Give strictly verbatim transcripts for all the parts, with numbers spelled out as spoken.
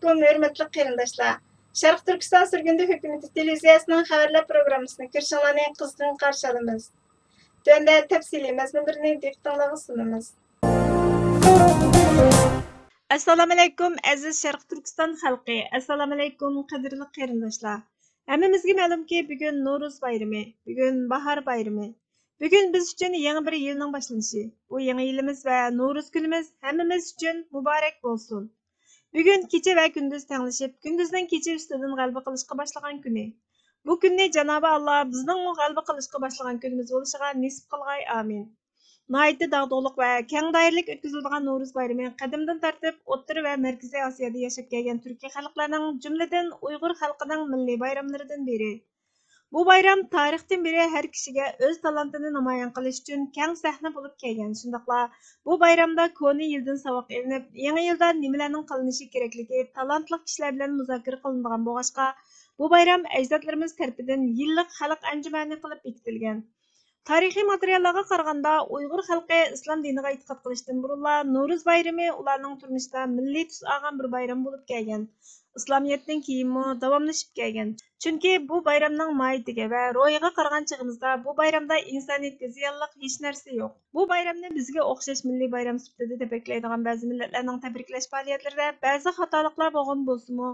ھۆرمەتلىك قېرىنداشلار، شەرقىي تۈركىستان سۈرگۈندە ھۆكۈمىتى تېلېۋىزىيەسىنىڭ خەۋەرلەر پروگراممىسىنى كۆرۈشۈڭلارنى قىزغىن قارشى ئالىمىز. تۆۋەندە تەپسىلىي مەزمۇنلىرىنى دىققىتىڭلارغا سۇنىمىز. ئەسسالامۇئەلەيكۇم، ئەزىز شەرقىي تۈركىستان خەلقى! ئەسسالامۇئەلەيكۇم، قەدىرلىك قېرىنداشلار! ھەممىمىزگە مەلۇمكى، بۈگۈن نورۇز بايرىمى، بۈگۈن باھار بايرىمى. بۈگۈن بىز ئۈچۈن يېڭى بىر يىلنىڭ باشلىنىشى. بۇ يېڭى يىلىمىز ۋە نورۇز كۈنىمىز ھەممىمىز ئۈچۈن مۇبارەك بولسۇن! بۈگۈن كېچە ۋە كۈندۈز تەڭلىشىپ، كۈندۈزنىڭ كېچە ئۈستىدىن غەلىبە قىلىشقا باشلىغان كۈنى. بۇ كۈننى جانابى ئاللا بىزنىڭمۇ غەلىبە قىلىشقا باشلىغان كۈنىمىز بولۇشىغا نېسىپ قىلغاي، ئامىن. ناھايىتى داغدۇغىلىق ۋە كەڭ دائىرىلىك ئۆتكۈزۈلىدىغان نورۇز بايرىمى قەدىمدىن تارتىپ ئوتتۇرا ۋە مەركىزىي ئاسىيادا ياشاپ كەلگەن تۈركىي خەلقلەرنىڭ، جۈملىدىن ئۇيغۇر خەلقىنىڭ مىللىي بايراملىرىدىن بىرى. بۇ بايرام تارىختىن بېرى ھەر كىشىگە ئۆز تالانتىنى نامايان قىلىش ئۈچۈن كەڭ سەھنە بولۇپ كەلگەن. شۇنداقلا بۇ بايرامدا كونا يىلدىن ساۋاق ئېلىنىپ، يېڭى يىلدا نېمىلەرنىڭ قىلىنىشى كېرەكلىكى تالانتلىق كىشىلەر بىلەن مۇزاكىرە قىلىنىدىغان بولغاچقا، بۇ بايرام ئەجدادلىرىمىز تەرىپىدىن يىللىق خەلق ئەنجۈمەنى قىلىپ بېكىتىلگەن. تارىخىي ماتېرىياللارغا قارىغاندا، ئۇيغۇر خەلقى ئىسلام دىنىغا ئېتىقاد قىلىشتىن بۇرۇنلا نورۇز بايرىمى ئۇلارنىڭ تۇرمۇشىدا مىللىي تۈس ئالغان بىر بايرام بولۇپ كەلگەن. ئىسلامىيەتتىن كېيىنمۇ داۋاملىشىپ كەلگەن. چۈنكى بۇ بايرامنىڭ ماھىيىتىگە ۋە روھىغا قارىغان چېغىمىزدا، بۇ بايرامدا ئىنسانىيەتكە زىيانلىق ھېچ نەرسە يوق. بۇ بايرامنى بىزگە ئوخشاش مىللىي بايرام سۈپىتىدە تەبرىكلەيدىغان بەزى مىللەتلەرنىڭ تەبرىكلەش پائالىيەتلىرىدە بەزى خاتالىقلار بولغان بولسىمۇ،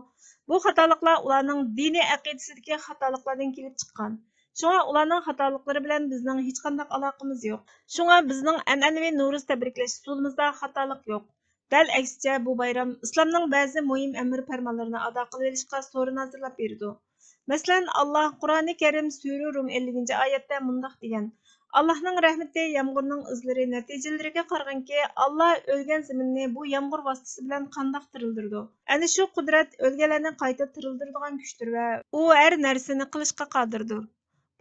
بۇ خاتالىقلار ئۇلارنىڭ دىنىي ئەقىدىسىدىكى خاتالىقلاردىن كېلىپ چىققان. شۇڭا ئۇلارنىڭ خاتالىقلىرى بىلەن بىزنىڭ ھېچقانداق ئالاقىمىز يوق. شۇڭا بىزنىڭ ئەنئەنىۋى نورۇز تەبرىكلەش ئۇسۇلىمىزدا خاتالىق يوق. دەل ئەكسىچە، بۇ بايرام ئىسلامنىڭ بەزى مۇھىم ئەمىر پەرمانلىرىنى ئادا قىلىۋېلىشقا سورۇن ھازىرلاپ بېرىدۇ. مەسىلەن، ئاللا قۇرئانى كەرىم سۈرە رۇم ئەللىكىنچى ئايەتتە مۇنداق دېگەن: «ئاللانىڭ رەھمىتى يامغۇرنىڭ ئىزلىرى نەتىجىلىرىگە قارىغىنكى، ئاللا ئۆلگەن زېمىننى بۇ يامغۇر ۋاسىتىسى بىلەن قانداق تىرىلدۈرىدۇ؟ ئەنە شۇ قۇدرەت ئۆلگەنلەرنى قايتا تىرىلدۈرىدىغان كۈچتۇر ۋە ئۇ ھەر نەرسىنى قىلىشقا قادىردۇر.»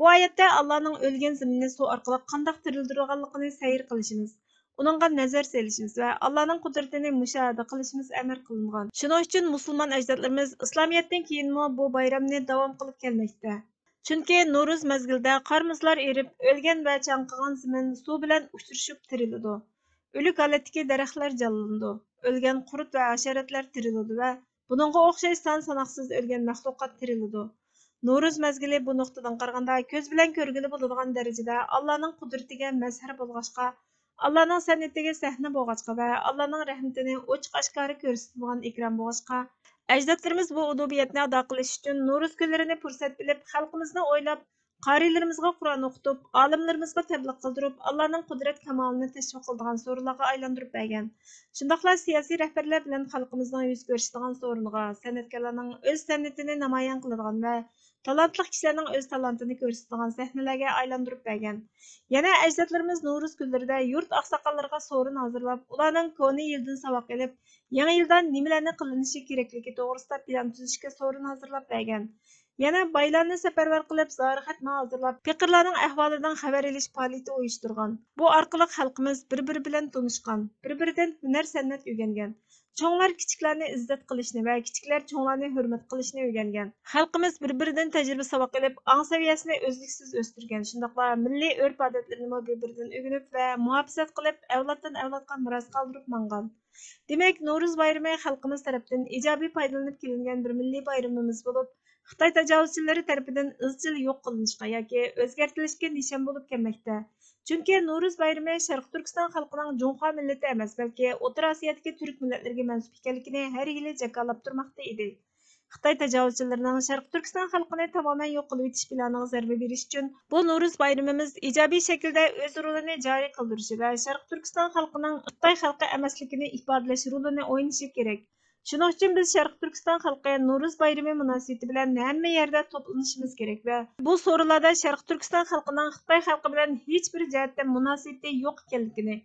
بۇ ئايەتتە ئاللانىڭ ئۆلگەن زېمىننى سۇ ئارقىلىق قانداق تىرىلدۈرىدىغانلىقىنى سەير قىلىشىمىز، ئۇنىڭغا نەزەر سېلىشىمىز ۋە ئاللانىڭ قۇدرىتىنى مۇشاھىدە قىلىشىمىز ئەمر قىلىنغان. شۇنىڭ ئۈچۈن مۇسۇلمان ئەجدادلىرىمىز ئىسلامىيەتتىن كېيىنمۇ بۇ بايرامنى داۋام قىلىپ كەلمەكتە. چۈنكى نورۇز مەزگىلىدە قار-مۇزلار ئېرىپ، ئۆلگەن ۋە چاڭقىغان زېمىن سۇ بىلەن ئۇچرىشىپ تىرىلىدۇ. ئۆلۈك ھالەتتىكى دەرەخلەر جانلىنىدۇ. ئۆلگەن قۇرت ۋە ھاشاراتلار تىرىلىدۇ ۋە بۇنىڭغا ئوخشاش سان-ساناقسىز ئۆلگەن مەخلۇقات تىرىلىدۇ. نورۇز مەزگىلى بۇ نۇقتىدىن قارىغاندا كۆز بىلەن كۆرگىلى بولىدىغان دەرىجىدە ئاللانىڭ قۇدرىتىگە مەزھەر بولغاچقا، ئاللانىڭ سەنئىتىگە سەھنە بولغاچقا ۋە ئاللانىڭ رەھمىتىنى ئوچۇق-ئاشكارا كۆرسىتىدىغان ئىكرام بولغاچقا، ئەجدادلىرىمىز بۇ ئۇلۇھىيەتنى ئادا قىلىش ئۈچۈن نورۇز كۈنلىرىنى پۇرسەت بىلىپ، خەلقىمىزنى ئويلاپ، قارىيلىرىمىزغا قۇرئان ئوقۇتۇپ، ئالىملىرىمىزغا تەبلىغ قىلدۇرۇپ، ئاللانىڭ قۇدرەت كامالىنى تەشۋىق قىلىدىغان سورۇنلارغا ئايلاندۇرۇپ بەرگەن. شۇنداقلا سىياسىي رەھبەرلەر بىلەن خەلقىمىزنىڭ يۈز كۆرۈشىدىغان سورۇنىغا، سەنئەتكارلارنىڭ ئۆز سەنئىتىنى نامايان قىلىدىغان ۋە تالانتلىق كىشىلەرنىڭ ئۆز تالانتىنى كۆرسىتىدىغان سەھنىلەرگە ئايلاندۇرۇپ بەرگەن. يەنە ئەجدادلىرىمىز نورۇز كۈنلىرىدە يۇرت ئاقساقاللىرىغا سورۇن ھازىرلاپ، ئۇلارنىڭ كونا يىلدىن ساۋاق ئېلىپ، يېڭى يىلدا نېمىلەرنى قىلىنىشى كېرەكلىكى توغرىسىدا پىلان تۈزۈشكە سورۇن ھازىرلاپ بەرگەن. يەنە بايلارنى سەپەرۋەر قىلىپ، زاراخەتنامە ھازىرلاپ، پېقىرلارنىڭ ئەھۋالىدىن خەۋەر ئېلىش پائالىيىتى ئۇيۇشتۇرغان. بۇ ئارقىلىق خەلقىمىز بىر-بىرى بىلەن تونۇشقان، بىر-بىرىدىن ھۈنەر-سەنئەت ئۆگەنگەن. چوڭلار كىچىكلەرنى ئىززەت قىلىشنى ۋە كىچىكلەر چوڭلارنى ھۆرمەت قىلىشنى ئۆگەنگەن. خەلقىمىز بىر-بىرىدىن تەجرىبە ساۋاق ئېلىپ، ئاڭ سەۋىيەسىنى ئۈزلۈكسىز ئۆستۈرگەن، شۇنداقلا مىللىي ئۆرپ-ئادەتلىرىنىمۇ بىر-بىرىدىن ئۆگىنىپ ۋە مۇھاپىزەت قىلىپ، ئەۋلادتىن ئەۋلادقا مىراس قالدۇرۇپ ماڭغان. دېمەك، نورۇز بايرىمى خەلقىمىز تەرىپىدىن ئىجابىي پايدىلىنىپ كېلىنگەن بىر مىللىي بايرىمىمىز بولۇپ، خىتاي تاجاۋۇزچىلىرى تەرىپىدىن ئىزچىل يوق قىلىنىشقا ياكى ئۆزگەرتىلىشكە نىشان بولۇپ كەلمەكتە. چۈنكى نورۇز بايرىمى شەرقىي تۈركىستان خەلقىنىڭ جۇڭخۇا مىللىتى ئەمەس، بەلكى ئوتتۇرا ئاسىيادىكى تۈرك مىللەتلىرىگە مەنسۇپ ئىكەنلىكىنى ھەر يىلى جاكارلاپ تۇرماقتا ئىدى. خىتاي تاجاۋۇزچىلىرىنىڭ شەرقىي تۈركىستان خەلقىنى تامامەن يوق قىلىۋېتىش پىلانىغا زەربە بېرىش ئۈچۈن، بۇ نورۇز بايرىمىمىز ئىجابىي شەكىلدە ئۆز رولىنى جارى قىلدۇرۇشى ۋە شەرقىي تۈركىستان خەلقىنىڭ خىتاي خەلقى ئەمەسلىكىنى ئىپادىلەش رولىنى ئوينىشى كېرەك. شۇنىڭ ئۈچۈن بىز شەرقىي تۈركىستان خەلقى نورۇز بايرىمى مۇناسىۋىتى بىلەن ھەممە يەردە توپلىنىشىمىز كېرەك ۋە بۇ سورۇنلاردا شەرقىي تۈركىستان خەلقىنىڭ خىتاي خەلقى بىلەن ھېچبىر جەھەتتە مۇناسىۋىتى يوق ئىكەنلىكىنى،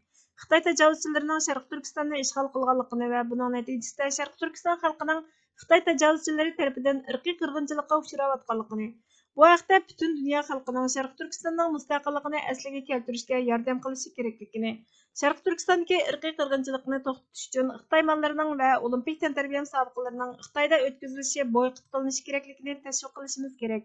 خىتاي تاجاۋۇزچىلىرىنىڭ شەرقىي تۈركىستاننى ئىشغال قىلغانلىقىنى ۋە بۇنىڭ نەتىجىسىدە شەرقىي تۈركىستان خەلقىنىڭ خىتاي تاجاۋۇزچىلىرى تەرىپىدىن ئىرقىي قىرغىنچىلىققا ئۇچراۋاتقانلىقىنى، بۇ ھەقتە پۈتۈن دۇنيا خەلقىنىڭ شەرقىي تۈركىستاننىڭ مۇستەقىللىقىنى ئەسلىگە كەلتۈرۈشكە ياردەم قىلىشى كېرەكلىكىنى، شەرقىي تۈركىستاندىكى ئىرقىي قىرغىنچىلىقنى توختىتىش ئۈچۈن خىتاي ماللىرىنىڭ ۋە ئولىمپىك تەنتەربىيە مۇسابىقىلىرىنىڭ خىتايدا ئۆتكۈزۈلۈشى بويكوت قىلىنىشى كېرەكلىكىنى تەشۋىق قىلىشىمىز كېرەك.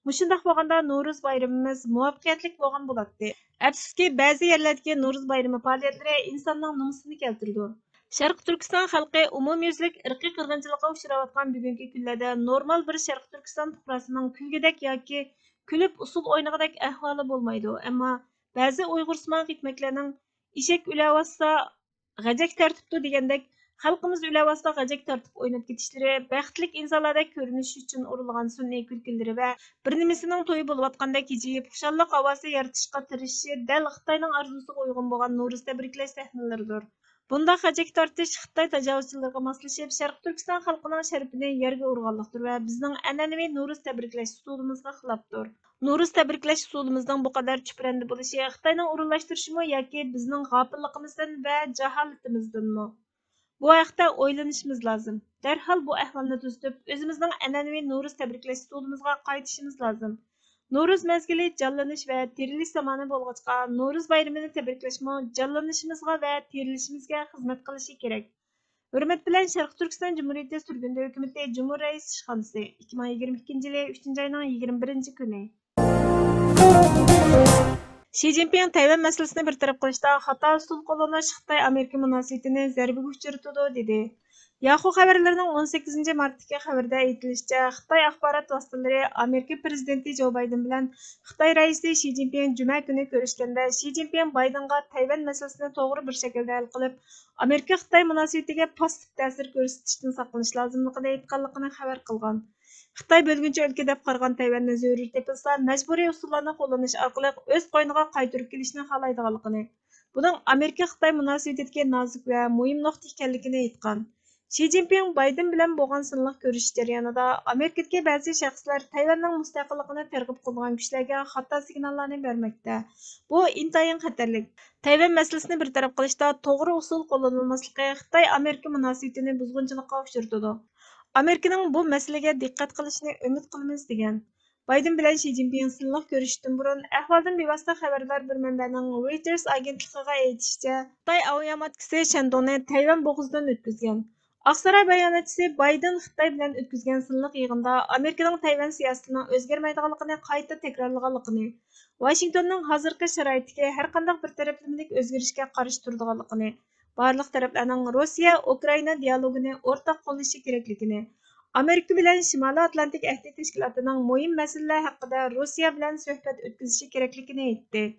مۇشۇنداق بولغاندا، نورۇز بايرىمىمىز مۇۋەپپەقىيەتلىك بولغان بولاتتى. ئەپسۇسكى، بەزى يەرلەردىكى نورۇز بايرىمى پائالىيەتلىرى ئىنساننىڭ نومۇسىنى كەلتۈرىدۇ. شەرقىي تۈركىستان خەلقى ئومۇميۈزلۈك ئىرقىي قىرغىنچىلىققا ئۇچراۋاتقان بۈگۈنكى كۈنلەردە نورمال بىر شەرقىي تۈركىستان پۇقراسىنىڭ كۈلگۈدەك ياكى كۈلۈپ ئۇسسۇل ئوينىغۇدەك ئەھۋالى بولمايدۇ. ئەمما بەزى ئۇيغۇرسىمان ھېكمەتلەرنىڭ «ئېشەك ئۆلەۋاتسا، غەجەك تارتىپتۇ» دېگەندەك، خەلقىمىز ئۆلەۋاتسا، غەجەك تارتىپ ئويناپ كېتىشلىرى بەختلىك ئىنسانلاردەك كۆرۈنۈش ئۈچۈن ئۇرۇلغان سۈنئىي كۈلكىلىرى ۋە بىر نېمىسىنىڭ تويى بولۇۋاتقاندەك ھىجىيىپ، خۇشاللىق ھاۋاسى يارىتىشقا تىرىشىشى دەل خىتاينىڭ ئارزۇسىغا ئۇيغۇن بولغان نورۇز تەبرىكلەش سەھنىلىرىدۇر. بۇنداق غەجەك تارتىش خىتاي تاجاۋۇزچىلىرىغا ماسلىشىپ، شەرقىي تۈركىستان خەلقىنىڭ شەرىپىنى يەرگە ئۇرغانلىقتۇر ۋە بىزنىڭ ئەنئەنىۋى نورۇز تەبرىكلەش ئۇسۇلىمىزغا خىلاپتۇر. نورۇز تەبرىكلەش ئۇسۇلىمىزنىڭ بۇ قەدەر چۈپرەندە بولۇشى خىتاينىڭ ئورۇنلاشتۇرۇشىمۇ ياكى بىزنىڭ غاپىللىقىمىزدىن ۋە جاھالىتىمىزدىنمۇ؟ بۇ ھەقتە ئويلىنىشىمىز لازىم. دەرھال بۇ ئەھۋالنى تۈزىتىپ، ئۆزىمىزنىڭ ئەنئەنىۋى نورۇز تەبرىكلەش ئۇسۇلىمىزغا قايتىشىمىز لازىم. نورۇز مەزگىلى جانلىنىش ۋە تىرىلىش زامانى بولغاچقا، نورۇز بايرىمىنى تەبرىكلەشمۇ جانلىنىشىمىزغا ۋە تىرىلىشىمىزگە خىزمەت قىلىشى كېرەك. ھۆرمەت بىلەن، شەرقىي تۈركىستان جۇمھۇرىيىتى سۈرگۈندە ھۆكۈمىتى، جۇمھۇر رەئىس ئىشخانىسى، ئىككى مىڭ يىگىرمە ئىككىنچى يىلى ئۈچىنچى ئاينىڭ يىگىرمە بىرىنچى كۈنى. شى جىنپىڭ تەيۋەن مەسىلىسىنى بىر تەرەپ قىلىشتا خاتا ئۇسۇل قوللىنىش خىتاي ئامېرىكا مۇناسىۋىتىنى زەربىگە ئۇچرىتىدۇ، دېدى. ياخۇ خەۋەرلىرىنىڭ ئون سەككىزىنچى مارتتىكى خەۋىرىدە ئېيتىلىشىچە، خىتاي ئاخبارات ۋاسىتىلىرى ئامېرىكا پىرېزىدېنتى جو بايدېن بىلەن خىتاي رەئىسى شى جىنپىڭ جۈمە كۈنى كۆرۈشكەندە، شى جىنپىڭ بايدېنغا تەيۋەن مەسىلىسىنى توغرا بىر شەكىلدە ھەل قىلىپ، ئامېرىكا خىتاي مۇناسىۋىتىگە پاسسىپ تەسىر كۆرسىتىشتىن ساقلىنىش لازىملىقىنى ئېيتقانلىقىنى خەۋەر قىلغان. خىتاي بۆلگۈنچى ئۆلكە دەپ قارىغان تەيۋەننى زۆرۈر تېپىلسا، مەجبۇرىي ئۇسۇللارنى قوللىنىش ئارقىلىق ئۆز قوينىغا قايتۇرۇپ كېلىشنى خالايدىغانلىقىنى، بۇنىڭ ئامېرىكا خىتاي مۇناسىۋىتىدىكى نازۇك ۋە مۇھىم نۇقتا ئىكەنلىكىنى ئېيتقان. شى جىنپىڭ بايدېن بىلەن بولغان سىنلىق كۆرۈشۈش جەريانىدا ئامېرىكىدىكى بەزى شەخسلەر تەيۋەننىڭ مۇستەقىللىقىنى تەرغىب قىلىدىغان كۈچلەرگە خاتا سىگناللارنى بەرمەكتە. بۇ ئىنتايىن خەتەرلىك. تەيۋەن مەسىلىسىنى بىر تەرەپ قىلىشتا توغرا ئۇسۇل قوللىنىلماسلىقى خىتاي ئامېرىكا مۇناسىۋىتىنى بۇزغۇنچىلىققا ئۇچرىتىدۇ. ئامېرىكىنىڭ بۇ مەسىلىگە دىققەت قىلىشىنى ئۈمىد قىلىمىز، دېگەن. بايدېن بىلەن شى جىنپىڭ سىنلىق كۆرۈشۈشتىن بۇرۇن ئەھۋالدىن بىۋاسىتە خەۋەردار بىر مەنبەنىڭ رويتېرس ئاگېنتلىقىغا ئېيتىشىچە، خىتاي ئاۋىئاماتكىسى شەندۇڭنى تەيۋەن بوغۇزىدىن ئۆتكۈزگەن. ئاقساراي باياناتچىسى بايدېن خىتاي بىلەن ئۆتكۈزگەن سىنلىق يىغىندا ئامېرىكىنىڭ تەيۋەن سىياسىتىنىڭ ئۆزگەرمەيدىغانلىقىنى قايتا تەكرارلىغانلىقىنى، ۋاشىنگتوننىڭ ھازىرقى شارائىتتىكى ھەرقانداق بىر تەرەپلىمىلىك ئۆزگىرىشكە قارشى تۇرىدىغانلىقىنى، بارلىق تەرەپلەرنىڭ روسىيە-ئۇكرائىنا دىئالوگىنى ئورتاق قوللىشى كېرەكلىكىنى، ئامېرىكا بىلەن شىمالىي ئاتلانتىك ئەھدى تەشكىلاتىنىڭ مۇھىم مەسىلىلەر ھەققىدە روسىيە بىلەن سۆھبەت ئۆتكۈزۈشى كېرەكلىكىنى ئېيتتى.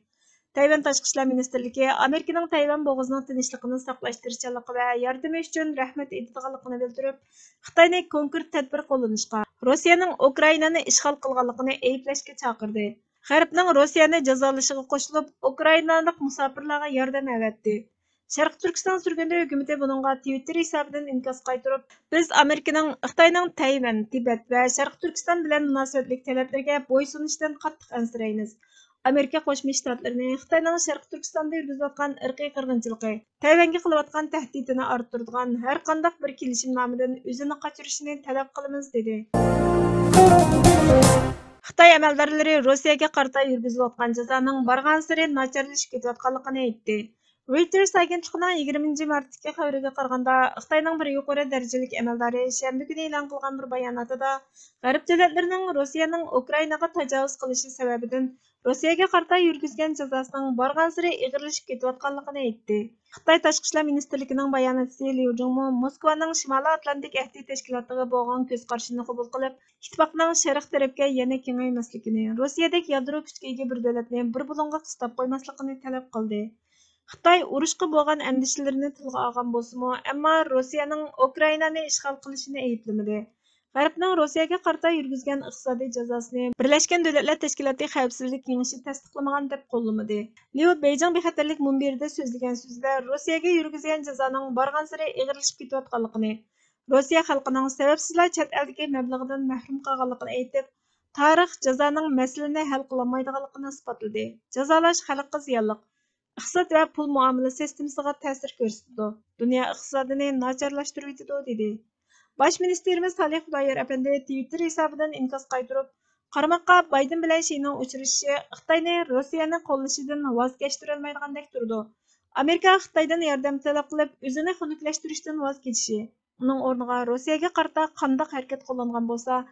تەيۋەن تاشقى ئىشلار مىنىستىرلىكى ئامېرىكىنىڭ تەيۋەن بوغۇزىنىڭ تىنچلىقىنى ساقلاش تىرىشچانلىقى ۋە ياردىمى ئۈچۈن رەھمەت ئېيتىدىغانلىقىنى بىلدۈرۈپ، خىتاينى كونكرېت تەدبىر قوللىنىشقا، روسىيەنىڭ ئۇكرائىنانى ئىشغال قىلغانلىقىنى ئەيىبلەشكە چاقىردى. غەربنىڭ روسىيەنى جازالىشىغا قوشۇلۇپ، ئۇكرائىنالىق مۇساپىرلارغا ياردەم ئەۋەتتى. شەرقىي تۈركىستان سۈرگۈندە ھۆكۈمىتى بۇنىڭغا تىۋىتتېر ھېسابىدىن ئىنكاس قايتۇرۇپ، بىز ئامېرىكىنىڭ خىتاينىڭ تەيۋەن، تىبەت ۋە شەرقىي تۈركىستان بىلەن مۇناسىۋەتلىك تەلەپلىرىگە بويسۇنۇشىدىن قاتتىق ئەنسىرەيمىز. ئامېرىكا قوشما شتاتلىرىنى خىتاينىڭ شەرقىي تۈركىستاندا يۈرگۈزۈۋاتقان ئىرقىي قىرغىنچىلىقى، تەيۋەنگە قىلىۋاتقان تەھدىتىنى ئارتتۇرىدىغان ھەرقانداق بىر كېلىشىمنامىدىن ئۆزىنى قاچۇرۇشىنى تەلەپ قىلىمىز، دېدى. خىتاي ئەمەلدارلىرى روسىيەگە قارىتا يۈرگۈزۈلۈۋاتقان جازانىڭ بارغانسېرى ناچارلىشىپ كېتىۋاتقانلىقىنى ئېيتتى. رويتېرس ئاگېنتلىقىنىڭ يىگىرمىنچى مارتتىكى خەۋىرىگە قارىغاندا، خىتاينىڭ بىر يۇقىرى دەرىجىلىك ئەمەلدارى شەنبە كۈنى ئېلان قىلغان بىر باياناتىدا، غەرب دۆلەتلىرىنىڭ روسىيەنىڭ ئۇكرائىناغا تاجاۋۇز قىلىشى سەۋەبىدىن روسىيەگە قارىتا يۈرگۈزگەن جازاسىنىڭ بارغانسېرى ئېغىرلىشىپ كېتىۋاتقانلىقىنى ئېيتتى. خىتاي تاشقى ئىشلار مىنىستىرلىكىنىڭ باياناتچىسى ليۇ جۇڭمۇ موسكۋانىڭ شىمالىي ئاتلانتىك ئەھدى تەشكىلاتىغا بولغان كۆز قارىشىنى قوبۇل قىلىپ، ئىتتىپاقنىڭ شەرق تەرەپكە يەنە كېڭەيمەسلىكىنى، روسىيەدەك يادرو كۈچكە ئىگە بىر دۆلەتنى بىر بۇلۇڭغا قىستاپ قويماسلىقىنى تەلەپ قىلدى. خىتاي ئۇرۇشقا بولغان ئەندىشىلىرىنى تىلغا ئالغان بولسىمۇ، ئەمما روسىيەنىڭ ئۇكرائىنانى ئىشغال قىلىشىنى ئەيىبلىمىدى. غەربنىڭ روسىيەگە قارىتا يۈرگۈزگەن ئىقتىسادىي جازاسىنى بىرلەشكەن دۆلەتلەر تەشكىلاتى خەۋپسىزلىك كېڭىشى تەستىقلىمىغان دەپ قوللىمىدى. ليۇ بېيجىڭ بىخەتەرلىك مۇنبىرىدە سۆزلىگەن سۆزىدە روسىيەگە يۈرگۈزگەن جازانىڭ بارغانسېرى ئېغىرلىشىپ كېتىۋاتقانلىقىنى، روسىيە خەلقىنىڭ سەۋەبسىزلا چەت ئەلدىكى مەبلىغىدىن مەھرۇم قالغانلىقىنى ئېيتىپ، تارىخ جازانىڭ مەسىلىنى ھەل قىلالمايدىغانلىقىنى ئىسپاتلىدى. جازالاش خەلققە زىيانلىق، ئىقتىساد ۋە پۇل مۇئامىلە سىستېمىسىغا تەسىر كۆرسىتىدۇ، دۇنيا ئىقتىسادىنى ناچارلاشتۇرۇۋېتىدۇ، دېدى. باش مىنىستىرىمىز سالىھ خۇدايار ئەپەندى تىۋىتتېر ھېسابىدىن ئىنكاس قايتۇرۇپ، قارىماققا بايدېن بىلەن شىنىڭ ئۇچرىشىشى خىتاينى روسىيەنى قوللىشىدىن ۋاز كەچتۈرەلمەيدىغاندەك تۇرىدۇ. ئامېرىكا خىتايدىن ياردەم تەلەپ قىلىپ، ئۆزىنى خۇنۈكلەشتۈرۈشتىن ۋاز كېچىشى، ئۇنىڭ ئورنىغا روسىيەگە قارىتا قانداق ھەرىكەت قوللانغان بولسا،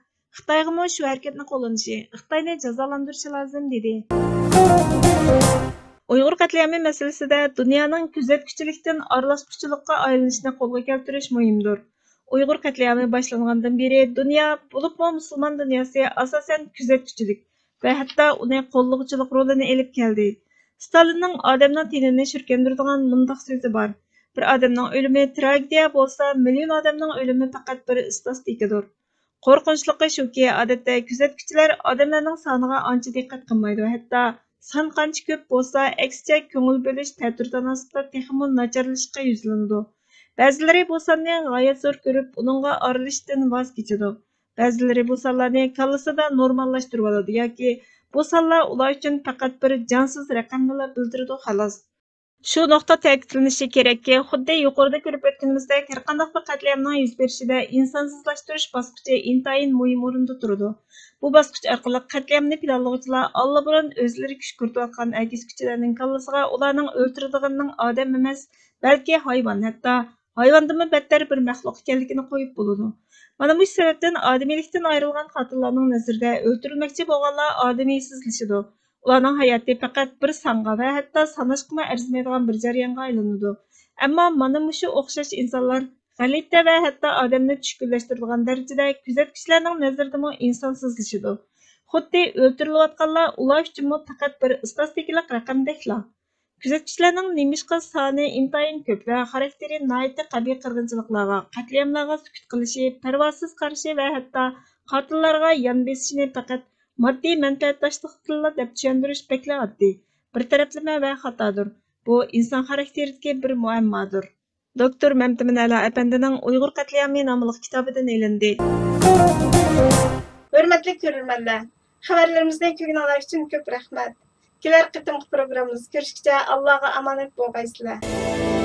خىتايغىمۇ شۇ ھەرىكەتنى قوللىنىشى، خىتاينى جازالاندۇرۇشى لازىم، دېدى. ئۇيغۇر قەتلىئامى مەسىلىسىدە دۇنيانىڭ كۆزەتكۈچىلىكتىن ئارىلاشتۇرۇچىلىققا ئايلىنىشىنى قولغا كەلتۈرۈش مۇھىمدۇر. ئۇيغۇر قەتلىئامى باشلانغاندىن بېرى دۇنيا، بولۇپمۇ مۇسۇلمان دۇنياسى ئاساسەن كۆزەتكۈچىلىك ۋە ھەتتا ئۇنى قوللىغۇچىلىق رولىنى ئېلىپ كەلدى. ستالىننىڭ ئادەمنىڭ تېنىنى شۈركەندۈرىدىغان مۇنداق سۆزى بار: «بىر ئادەمنىڭ ئۆلۈمى تراگېدىيە بولسا، مىليون ئادەمنىڭ ئۆلۈمى پەقەت بىر ئىستاتىستىكىدۇر.» قورقۇنچلۇقى شۇكى، ئادەتتە كۆزەتكۈچىلەر ئادەملەرنىڭ سانىغا ئانچە دىققەت قىلمايدۇ، ھەتتا سان قانچە كۆپ بولسا، ئەكسىچە كۆڭۈل بۆلۈش تەتۈر تاناسىپلار تېخىمۇ ناچارلىشىشقا يۈزلىنىدۇ. بەزىلىرى بۇ ساننى غايەت زور كۆرۈپ، ئۇنىڭغا ئارىلىشىشتىن ۋاز كېچىدۇ. بەزىلىرى بۇ سانلارنى كاللىسىدا نورماللاشتۇرۇۋالىدۇ ياكى بۇ سانلار ئۇلار ئۈچۈن پەقەت بىر جانسىز رەقەمنىلا بىلدۈرىدۇ، خالاس. شۇ نۇقتا تەكىتلىنىشى كېرەككى، خۇددى يۇقىرىدا كۆرۈپ ئۆتكىنىمىزدەك، ھەرقانداق بىر قەتلىئامنىڭ يۈز بېرىشىدە ئىنسانسىزلاشتۇرۇش باسقۇچى ئىنتايىن مۇھىم ئورۇندا تۇرىدۇ. بۇ باسقۇچ ئارقىلىق قەتلىئامنى پىلانلىغۇچىلار ئاللىبۇرۇن ئۆزلىرى كۈچ كۆرسىتىۋاتقان ئەگىشكۈچىلەرنىڭ كاللىسىغا ئۇلارنىڭ ئۆلتۈرىدىغىنىنىڭ ئادەم ئەمەس، بەلكى ھايۋان، ھەتتا ھايۋاندىنمۇ بەتتەر بىر مەخلۇق ئىكەنلىكىنى قويۇپ بولىدۇ. مانا مۇشۇ سەۋەبتىن ئادىمىيلىكتىن ئايرىلغان قاتىللارنىڭ نەزىرىدە ئۆلتۈرۈلمەكچى بولغانلار ئادىمىيسىزلىشىدۇ. ئۇلارنىڭ ھاياتى پەقەت بىر سانغا ۋە ھەتتا ساناشقىمۇ ئەرزىمەيدىغان بىر جەريانغا ئايلىنىدۇ. ئەمما مانا مۇشۇ ئوخشاش ئىنسانلار غەلىتە ۋە ھەتتا ئادەمنى چۈشكۈنلەشتۈرىدىغان دەرىجىدە كۆزەتكۈچىلەرنىڭ نەزىرىدىمۇ ئىنسانسىزلىشىدۇ. خۇددى ئۆلتۈرۈلۈۋاتقانلار ئۇلار ئۈچۈنمۇ پەقەت بىر ئىستاتىستىكىلىق رەقەمدەكلا. كۆزەتكۈچىلەرنىڭ نېمىشقا سانى ئىنتايىن كۆپ ۋە خاراكتېرى ناھايىتى قەبىھ قىرغىنچىلىقلارغا، قەتلىئاملارغا سۈكۈت قىلىشى، پەرۋاسىز قارىشى ۋە ھەتتا قاتىللارغا يان بېسىشىنى پەقەت ماددىي مەنپەئەتداشلىقتىنلا دەپ چۈشەندۈرۈش بەكلا ئاددىي، بىر تەرەپلىمە ۋە خاتادۇر. بۇ ئىنسان خاراكتېرىدىكى بىر مۇئەممادۇر. دوكتور مەمتىمىن ئەلا ئەپەندىنىڭ ئۇيغۇر قەتلىئامى ناملىق كىتابىدىن ئېلىندى. ھۆرمەتلىك كۆرۈرمەنلەر، خەۋەرلىرىمىزنى كۆرگىنىڭلار ئۈچۈن كۆپ رەھمەت. كېلەر قېتىمقى پروگراممىمىزدا كۆرۈشكىچە ئاللاغا ئامانەت بولغايسىلەر.